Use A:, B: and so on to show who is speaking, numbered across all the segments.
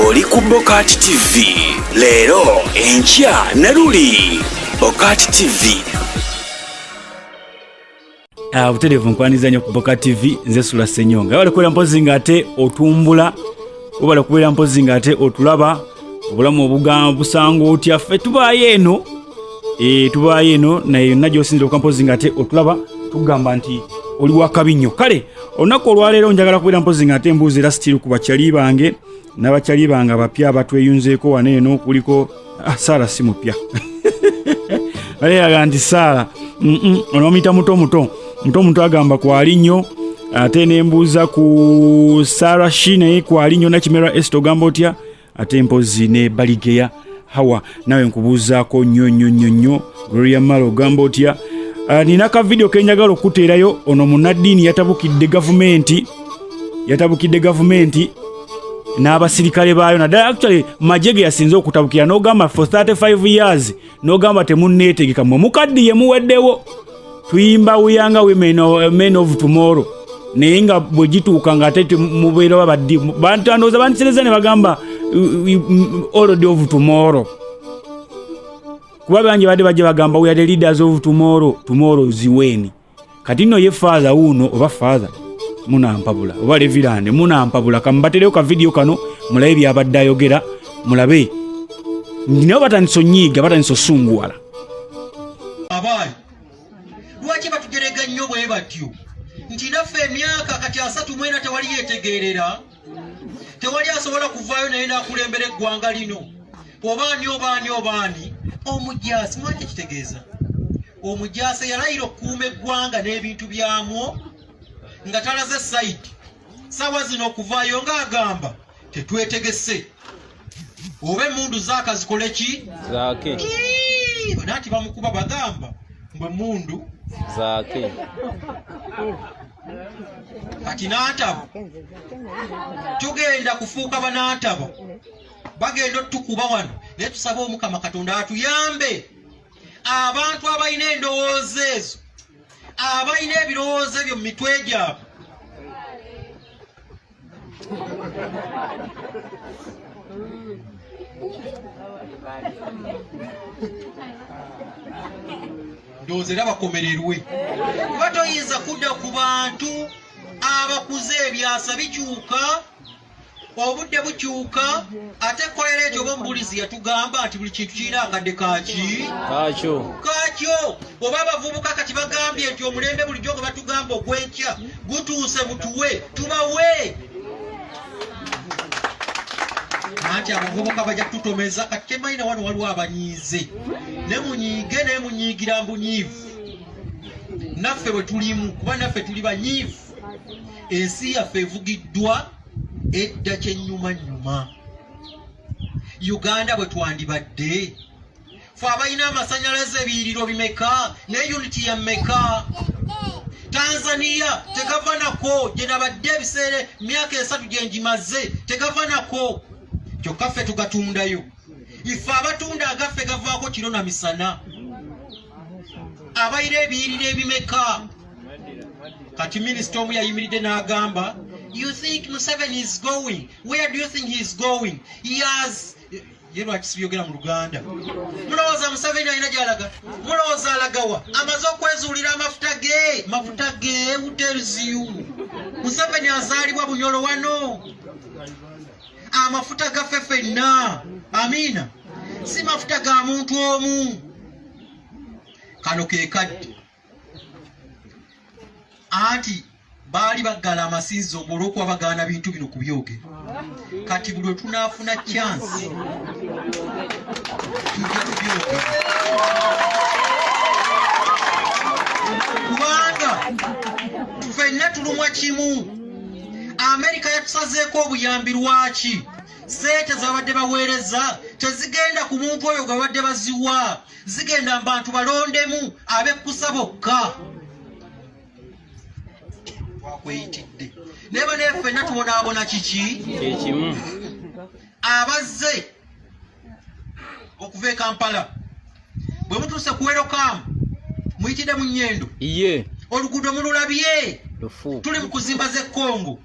A: Oli ku Bokati TV leero, enkya ne luli. Bokati TV.
B: Butereevu nkwaniza nnyo ku Boka TV, nze Sula Senyonga. Webale kubeera mpozi ng'ate otumbula, webale kubeera mpozi ng'ate otulaba. Obulamu obugamba busanga otya? Ffe tubaayo eno, tubaayo eno, naye yonna gy'osinzira okuba mpozi ng'ate otulaba, tugamba nti oli wakabi nnyo. Kale olunaku olwaleero njagala kubeera mpozi ng'ate mbuuza era sitiru ku bakyali bange n'abakyali bange abapya abatweyunzeeko wano eno. Kuliko Saara, si mupya, baleeraga nti Saara ono bamuyita muto muto muto muto, agamba kwali nnyo. Ate nembuuza ku Sara shi, naye kwali nnyo. Nakimera Est, ogamba otya? Ate mpozi ne Baligeya Hawa, nawe nkubuuzaako nnyo nnyo nnyo nnyo. Gloria Malo, ogamba otya? Nina ka vidiyo kenjagala okuteerayo. Ono munnaddiini yatabukidde gavumenti, yatabukidde gavumenti n'abasirikale baayo, naddala actually magye ge yasinze okutabukira, n'ogamba for 35 years, n'ogamba temunneetegeka, mmwe mukaddiye muweddewo. Tuyimba wiyanga women, men of tomorrow, naye nga bwe gituuka nga ate mubeera babaddi bandowooza bandisereza ne bagamba old of tomorrow, kuba bangi badde bajja bagamba we are the leaders of tomorrow, tomorrow is when. Kati nno ye Father wuuno, oba Father munampabula oba Reverend munampabula, kamubatereyo ka vidiyo kano mulabe byabadde ayogera, mulabe nabo batandise onyiiga, batandise osunguwala.
C: Abaayi lwaki batujerega nnyo bwe batyo nti naffe emyaka kati 34 tewali yeetegeerera, tewali asobola kuvaayo naye n'akulembera eggwanga lino? Obaani, obaani, obaani? Omujaasi mwaki kitegeeza omujaasi yalayira okukuuma eggwanga n'ebintu byamwo nga talaze side. Sawa zino okuvaayo ng'agamba tetwetegese, oba emundu zaaka zikole ki?
D: Zaake.
C: Naati bamukuba, bagamba mbwe emundu
D: zaake.
C: Kati n'atabo tugenda kufuuka banaatabo, bagenda otukuba wano, naye tusaba Omukama Katonda atuyambe. Abantu abalina endowooza ezo, abalina ebirowoozo ebyo mu mitwe gyabwe, ndowooza era bakomererwe, kuba toyinza kudda ku bantu abakuze. Ebyasa bikyuka, obudde bukyuka, ate kolera ekyo oba omubulizi yatugamba nti buli kintu kirina akadde kaki?
D: Kakyo.
C: Kakyo. Oba abavubuka kati bagambye nti omulembe bulijjo gwe batugamba ogw'enkya gutuuse, mutuwe tubawe. Anti abavubuka bajja kututomeza. Kati kyemalina wano, waliwo abanyiize, ne munyiige, naye munyiigira mbunyiivu. Naffe bwe tulimu, kuba naffe tuli banyiivu. Ensi yaffe evugiddwa edda kyennyumanyuma. Uganda bwe twandibadde fe abalina amasanyalaze ebiyiriro bimeka, naye unit ya mmeka? Tanzania tegava nako, gye nabadde ebiseera myaka 30 gye ngimaze, tegava nako, kyokka ffe tugatundayo. Ife abatunda agaffe gavaako kiro na misana. Abalina ebiyiriro ebimeka? Kati minisita omu yayimiridde n'agamba, "You think Museveni is going? Where do you think he is going?" He has ye lwaki sibyogera mu Luganda? Mulowooza Museveni alina gyalaga? Mulowooza alagawa? Amaze okwezuulira amafuta ge, mafuta ge. Who tells you Museveni azaalibwa Bunyolo? Wano amafuta gaffe ffenna, amiina, si mafuta ga muntu omu. Kano ke kadde. Anti baali baggala amasinzizo olw'okuba bagaana bintu bino kubyogera. Kati buli lwe tunaafuna chance tujja kubyogera, kubanga ffenna tulumwa kimu. Amerika yatusazeeko obuyambi. Lwaki? Sente zabadde baweereza tezigenda ku muntu oyo gwe babadde baziwa, zigenda mu bantu balondemu abekkusa bokka. Twakweyitidde, naye banaye ffenna tubonaabona kiki?
D: Kyekimu.
C: Abazze okuva e Kampala, bwe mutuuse ku Welcome muyitidde mu Nyendo?
D: Iye.
C: Oluguudo mululabye?
D: Lufu.
C: Tuli mu kuzimba z'e Kongo.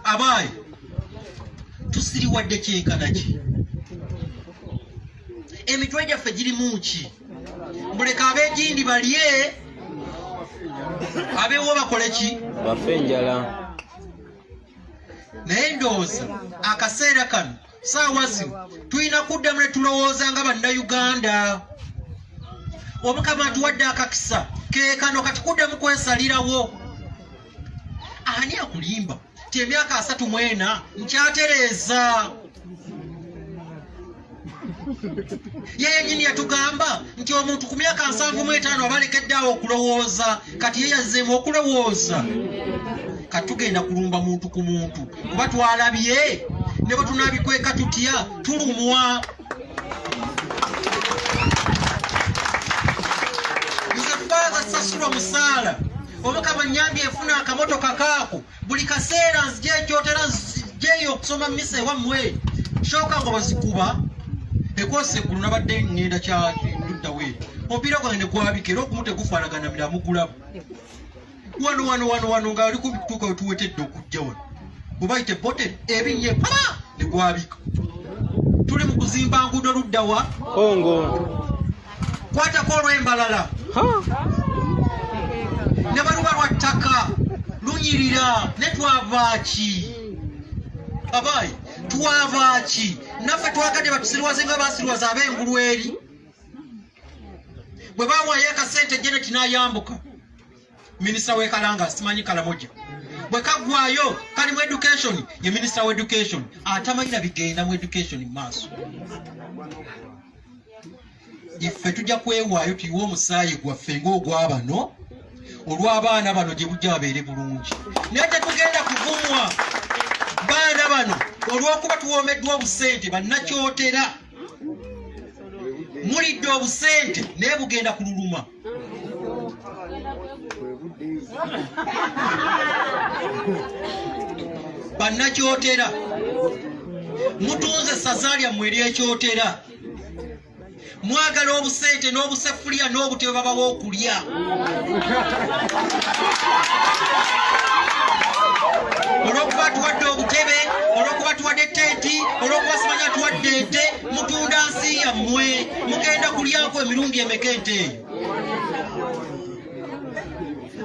C: Abaayi tusiriwadde kyenkana ki? Emitwe gyaffe girimu ki? Muleka ab'egindi balye, abeewo bakole ki?
D: Bafe enjala.
C: Naye ndowooza akaseera kano saawa zino tulina kuddamu ne tulowooza nga Bannayuganda. Omukama atuwadde akakisa ke kano, kati kuddamu kwesalirawo. Ani akulimba ti emyaka 34 nkyatereeza? Ye yennyini yatugamba nti omuntu ku myaka 75 aba alekedde awo okulowooza. Kati ye yazzeemu okulowooza. Kati tugenda kulumba muntu ku muntu, kuba twalabye ne bwe tunaabikweka tutya tulumwa. Nze faaza sasulwa musaala, Omukama nnyambye enfuna akamotoka kaako buli kaseera, nzija ekyotera nzijeeyo okusoma mmisa ewammwe. Shoka nga bazikuba ekwosa eggulu, nabadde ŋŋenda kya luddawo eri, omupiira gwange ne gwabika era ogumu tegufaanagana miramu gulabu wano wano wano wano nga ali kumpi kutuuka wetuwetedde okujja wano bwe bayita ebote ebinye pama ne gwabika. Tuli mu kuzimba nguudo luddawa?
D: Kongo.
C: Kwatako olw'embalala ne baluba lwa ttaka lunyirira. Ne twavaaki abaayi, twavaaki naffe twagadde batusirwaze nga basirwaza ab'engulu eri bwe bawaayo akasente. Janet n'ayambuka minisita w'ekalanga, simanyi Kalamoja, bwe kaggwayo kali mu education, ye minisita wa education atamanyira bigenda mu education mu maaso. Ife tujja kwewaayo tuyiwe omusaayi gwaffe ng'ogwabano olw'abaana bano gye bujja babeere bulungi, naye tetugenda kuvumwa baana bano olw'okuba tuwoomeddwa obusente. Bannakyotera mulidde obusente naye bugenda kululuma. Bannakyotera mutunze essaza lyammwe eryekyotera, mwagala obusente n'obusefuliya n'obutebe babawa okulya. Olwokuba tuwadde obutebe, olwokuba tuwadde tenti, olwokuba simanya tuwadde ente, mutunda nsi yammwe. Mugenda kulyako emirundi emeka ente eyo?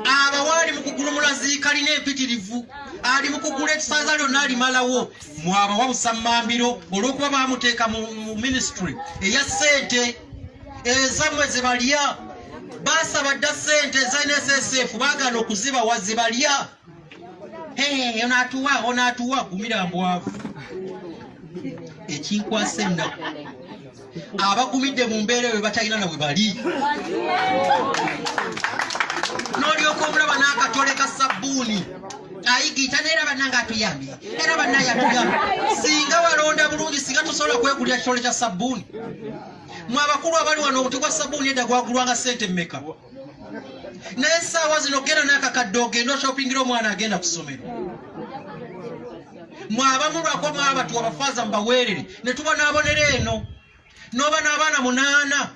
C: Abawaali mu kugulumula ziikalina empitirivu, ali mu kugula ekisaza lyonna alimalawo. Mwabawa busammambiro olw'okuba bamuteeka mu ministry eya ssente ezammwe ze balya. Basaba dda ssente eza NSSF, baagaana okuzibawa, zibalya. Onaatuwa onaatuwa gumira mbwavu. Ekinkwasa ennaku, abagumidde mu mbeera eyo batalina na bwe bali, n'olyoka omulaba n'akatole ka sabbuuni ayigiita, naye bannange atuyambye, era bannaye atuyambye. Singa walonda bulungi, singa tosobola kwegulira kitole kya sabbuuni. Mwe abakulu abali wano, obuti gwa sabbuuni edda gwagulwanga ssente mmeka? Naye essaawa zino genda n'akakadde ogenda oshopingira omwana agenda ku ssomero. Mwe abamu lwako mwabatuwa bafaaza mubaweerere ne tubonaabonera eno, n'oba n'abaana 8,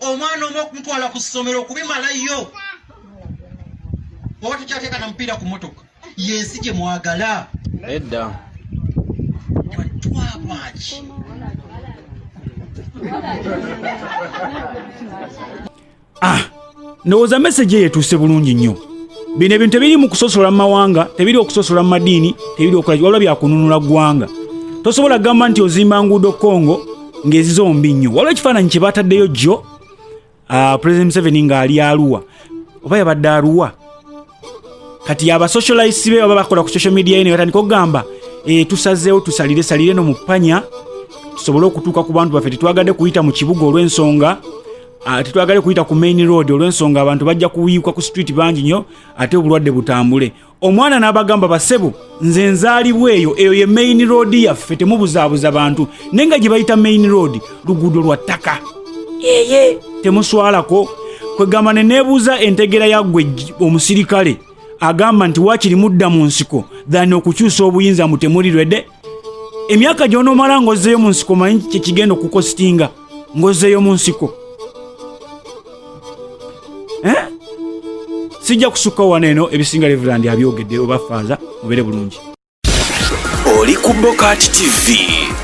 C: omwana omu okumutwala ku ssomero okubimalayo, oba tukyateeka na mupiira ku motoka. Yensi gye mwagala?
D: Edda.
C: Twabaki?
B: Ah, ndowooza message eyo etuuse bulungi nnyo. Bino ebintu tebiri mu kusosola mu mawanga, tebiri okusosola mu madiini, tebiri okukola, waliwo byakununula ggwanga. Tosobola kugamba nti ozimba nguudo Kongo ng'ezizo mbi nnyo. Waliwo ekifaananyi kye bataddeyo jjo, President Museveni ng'ali Aruwa, oba yabadde Aruwa, kati abasocialites be baba bakola ku social media ye ne batandika okugamba, tusazeewo tusalire salire no mu ppanya tusobole okutuuka ku bantu baffe. Tetwagadde kuyita mu kibuga olw'ensonga, tetwagadde kuyita ku main road olw'ensonga abantu bajja kuyiuka ku street bangi nnyo, ate obulwadde butambule. Omwana n'abagamba, basebo, nze nzaalibwa eyo, eyo ye main road yaffe, temubuzaabuza bantu. Naye nga gye bayita main road luguudo lwa ttaka. Eye temuswalako? Kwegamba ne neebuuza entegeera yaggwe omusirikale agamba nti waakiri mudda mu nsiko than okukyusa obuyinza mu temuli ready. Emyaka gy'onoomala ng'ozzeeyo mu nsiko, manyi kyekigenda okukositinga ng'ozzeeyo mu nsiko. Eh? Sijja kusukka wano, eno ebisinga Reverend abyogedde oba faaza. Mubeere bulungi.
A: Oli ku Bokati TV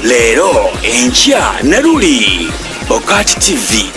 A: leero, enkya ne luli. Bokati TV.